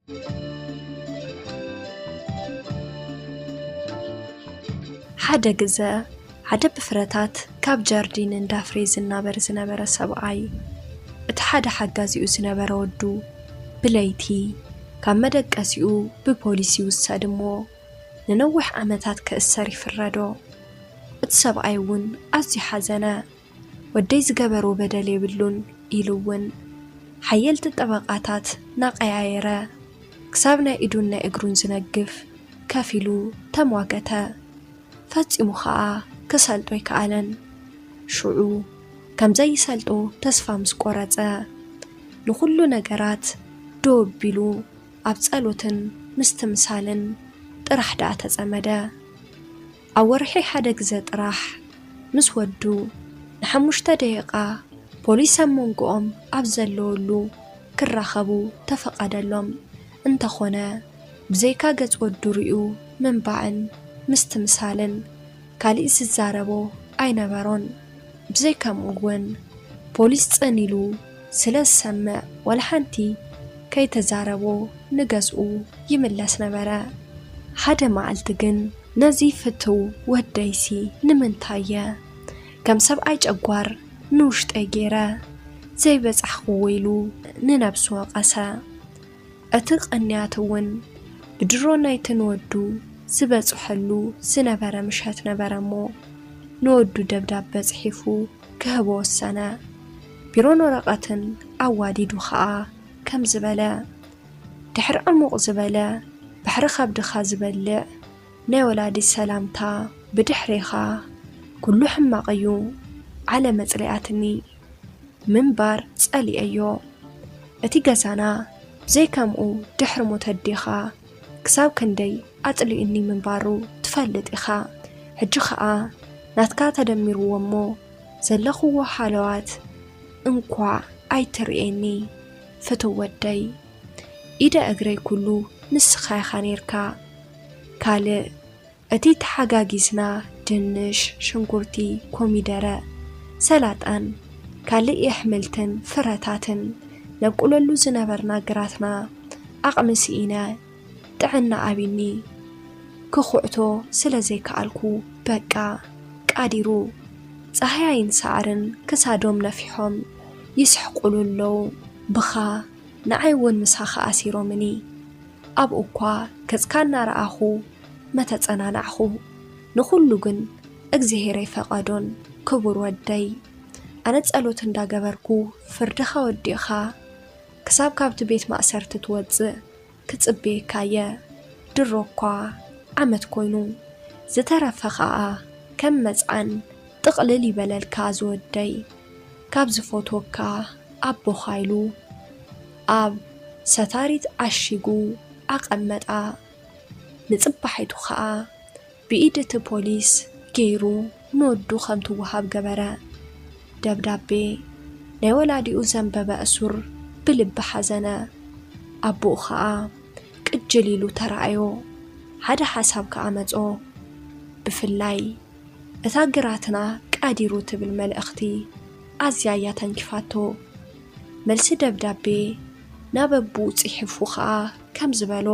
ሓደ ግዘ ሓደ ብፍረታት ካብ ጃርዲን እንዳፍሬ ዝናበር ዝነበረ ሰብኣይ፣ እቲ ሓደ ሓጋዚኡ ዝነበረ ወዱ ብለይቲ ካብ መደቀሲኡ ብፖሊስ ይውሰድ እሞ ንነዊሕ ዓመታት ክእሰር ይፍረዶ። እቲ ሰብኣይ እውን ኣዝዩ ሓዘነ። ወደይ ዝገበሮ በደል የብሉን ኢሉ እውን ሓየልቲ ጠበቓታት እናቐያየረ ክሳብ ናይ ኢዱን ናይ እግሩን ዝነግፍ ከፊሉ ተሟገተ። ፈጺሙ ኸኣ ክሰልጦ ኣይከኣለን። ሽዑ ከም ዘይሰልጦ ተስፋ ምስ ቆረጸ፣ ንኹሉ ነገራት ደው ኣቢሉ ኣብ ጸሎትን ምስትምሳልን ጥራሕ ደኣ ተጸመደ። ኣብ ወርሒ ሓደ ግዘ ጥራሕ ምስ ወዱ ንሓሙሽተ ደቂቓ ፖሊስ ኣብ መንጎኦም ኣብ ዘለወሉ ክራኸቡ ተፈቐደሎም። እንተኾነ ብዘይካ ገጽ ወዱ ሪኡ ምንባዕን ምስትምሳልን ካሊእ ዝዛረቦ ኣይነበሮን። ብዘይ ከምኡ እውን ፖሊስ ጽን ኢሉ ስለ ዝሰምዕ ዋላ ሓንቲ ከይተዛረቦ ንገዝኡ ይምለስ ነበረ። ሓደ መዓልቲ ግን ነዚ ፍትው ወደይሲ ንምንታየ ከም ሰብኣይ ጨጓር ንውሽጠይ ገይረ ዘይበጻሕኽዎ ኢሉ ንነብሱ ወቐሰ። እቲ ቐንያት እውን ብድሮ ናይቲ ንወዱ ዝበጽሐሉ ዝነበረ ምሸት ነበረ እሞ ንወዱ ደብዳበ ጽሒፉ ክህቦ ወሰነ። ቢሮን ወረቐትን ኣዋዲዱ ኸኣ ከምዚ በለ፣ ድሕሪ ዕሙቕ ዝበለ ባሕሪ ከብድኻ ዝበልዕ ናይ ወላዲ ሰላምታ ብድሕሬኻ ኩሉ ሕማቕ እዩ። ዓለም ኣጽሊኣትኒ። ምንባር ጸሊኤዮ። እቲ ገዛና ብዘይ ከምኡ ድሕሪ ሞት ኣዴኻ ክሳብ ክንደይ ኣጽሊኡኒ ምንባሩ ትፈልጥ ኢኻ። ሕጂ ኸኣ ናትካ ተደሚርዎ እሞ ዘለኽዎ ሃለዋት እንኳዕ ኣይትርእየኒ ፍትው ወደይ። ኢደ እግረይ ኩሉ ንስኻ ኢኻ ኔርካ። ካልእ እቲ ተሓጋጊዝና ድንሽ፣ ሽንኩርቲ፣ ኮሚደረ፣ ሰላጣን ካልእ የሕምልትን ፍረታትን ነብቁለሉ ዝነበርና ግራትና ዓቕሚ ስኢነ ጥዕና ኣቢኒ ክኹዕቶ ስለ ዘይከኣልኩ በቃ ቃዲሩ። ጸሃያይን ሳዕርን ክሳዶም ነፊሖም ይስሕቁሉ ኣለዉ። ብኻ ንዓይ እውን ምሳኻ ኣሲሮምኒ። ኣብኡ እኳ ገጽካ እናረኣኹ መተጸናናዕኹ። ንኹሉ ግን እግዚኣብሔር ኣይፈቐዶን ክቡር ወደይ። ኣነ ጸሎት እንዳገበርኩ ፍርድኻ ወዲእኻ ክሳብ ካብቲ ቤት ማእሰርቲ ትወጽእ ክጽበየካየ። ድሮ እኳ ዓመት ኮይኑ ዝተረፈ ኸኣ ከም መጽዓን ጥቕልል ይበለልካ ዝወደይ። ካብ ዝፈትወካ ኣቦኻ ኢሉ ኣብ ሰታሪት ዓሺጉ ኣቐመጣ። ንጽባሒቱ ኸኣ ብኢድ እቲ ፖሊስ ገይሩ ንወዱ ከም ትወሃብ ገበረ። ደብዳቤ ናይ ወላዲኡ ዘንበበ እሱር ብልቢ ሓዘነ። ኣቦኡ ኸኣ ቅጅል ኢሉ ተራኣዮ። ሓደ ሓሳብ ከኣ መጾ። ብፍላይ እታ ግራትና ቃዲሩ ትብል መልእኽቲ ኣዝያ እያ ተንኪፋቶ። መልሲ ደብዳቤ ናብ ኣቦኡ ጽሒፉ ኸኣ ከም ዝበሎ፣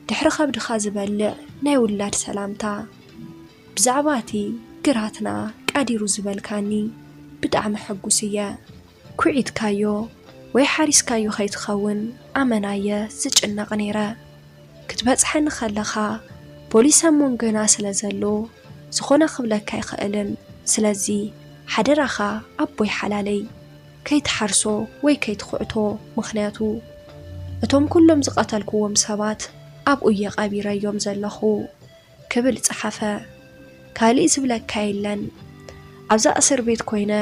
ድሕሪ ከብድኻ ዝበልዕ ናይ ውላድ ሰላምታ። ብዛዕባ እቲ ግራትና ቃዲሩ ዝበልካኒ ብጣዕሚ ሕጉስ እየ። ኩዒትካዮ ወይ ሓሪስካዮ ከይትኸውን ኣመናየ ዝጭነቕ ነይረ። ክትበጽሐኒ ከለኻ ፖሊስ ኣብ መንጎና ስለ ዘሎ ዝኾነ ክብለካ ኣይኽእልን። ስለዚ ሓደራኻ ኣቦይ ሓላለይ ከይትሓርሶ ወይ ከይትኹዕቶ፣ ምኽንያቱ እቶም ኩሎም ዝቐተልክዎም ሰባት ኣብኡ እየ ቀቢረዮም ዘለኹ ክብል ጸሓፈ። ካሊእ ዝብለካ የለን። ኣብዛ እስር ቤት ኮይነ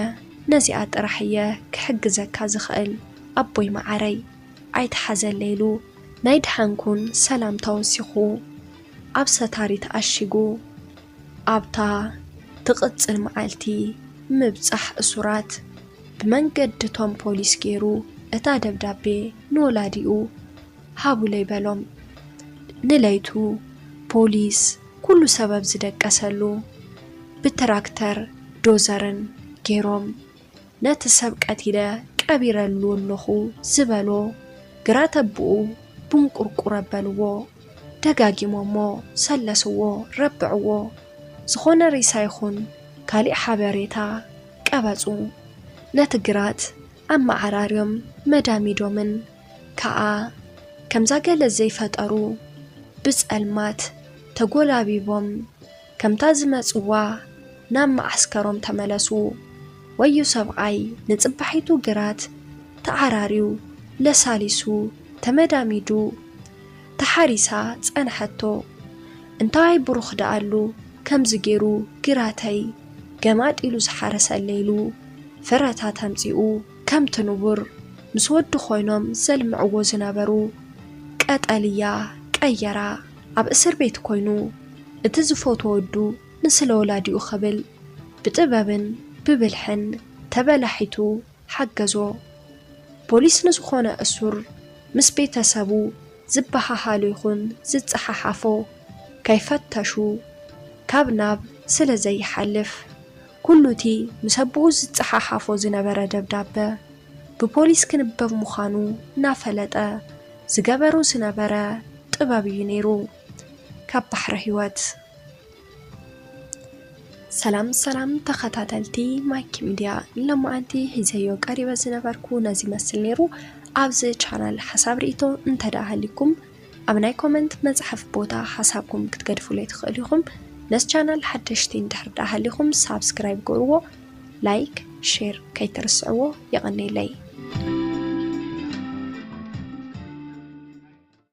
ነዚኣ ጥራሕ እየ ክሕግዘካ ዝኽእል ኣቦይ መዓረይ፣ ኣይትሓዘለይ ኢሉ ናይ ደሓንኩን ሰላምታ ወሲኹ ኣብ ሰታሪት ኣሺጉ። ኣብታ ትቕጽል መዓልቲ ምብጻሕ እሱራት ብመንገዲ እቶም ፖሊስ ገይሩ እታ ደብዳቤ ንወላዲኡ ሃቡለይ በሎም። ንለይቱ ፖሊስ ኩሉ ሰበብ ዝደቀሰሉ ብትራክተር ዶዘርን ገይሮም ነቲ ሰብ ቀቲለ ቀቢረሉ ኣለኹ ዝበሎ ግራት ኣቦኡ ቡንቁርቁር ኣበልዎ። ደጋጊሞሞ ሰለስዎ፣ ረብዕዎ። ዝኾነ ሬሳ ይኹን ካሊእ ሓበሬታ ቀበጹ። ነቲ ግራት ኣመዓራርዮም መዳሚዶምን ከኣ ከምዛ ገለ ዘይፈጠሩ ብጸልማት ተጎላቢቦም ከምታ ዝመጽዋ ናብ መዓስከሮም ተመለሱ። ወዩ ሰብኣይ ንጽባሒቱ ግራት ተዓራርዩ ለሳሊሱ ተመዳሚዱ ተሓሪሳ ጸንሐቶ። እንታይ ብሩኽ ደኣሉ ከምዚ ገይሩ ግራተይ ገማጥ ኢሉ ዝሓረሰለይ ኢሉ ፍረታት ኣምጺኡ ከምቲ ንቡር ምስ ወዱ ኮይኖም ዘልምዕዎ ዝነበሩ ቀጠልያ ቀየራ። ኣብ እስር ቤት ኮይኑ እቲ ዝፈትዎ ወዱ ንስለ ወላዲኡ ክብል ብጥበብን ብብልሕን ተበላሒቱ ሓገዞ። ፖሊስ ንዝኾነ እሱር ምስ ቤተሰቡ ዝበሃሃሎ ይኹን ዝጸሓሓፎ ከይፈተሹ ካብ ናብ ስለ ዘይሓልፍ ኩሉ እቲ ምስ ኣቦኡ ዝጸሓሓፎ ዝነበረ ደብዳበ ብፖሊስ ክንበብ ምዃኑ እናፈለጠ ዝገበሮ ዝነበረ ጥበብ እዩ ነይሩ። ካብ ባሕሪ ህይወት። ሰላም ሰላም ተኸታተልቲ ማይክ ሚድያ፣ ንሎማዓንቲ ሒዘዮ ቀሪበ ዝነበርኩ ነዚ ይመስል ነይሩ። ኣብዚ ቻናል ሓሳብ ርእይቶ እንተ ደኣ ሃሊኩም ኣብ ናይ ኮመንት መጽሓፍ ቦታ ሓሳብኩም ክትገድፉለይ ትኽእሉ ኢኹም። ነዚ ቻናል ሓደሽቲ እንድሕር ደኣ ሃሊኹም ሳብስክራይብ ገርዎ፣ ላይክ፣ ሼር ከይትርስዕዎ። የቐንየለይ።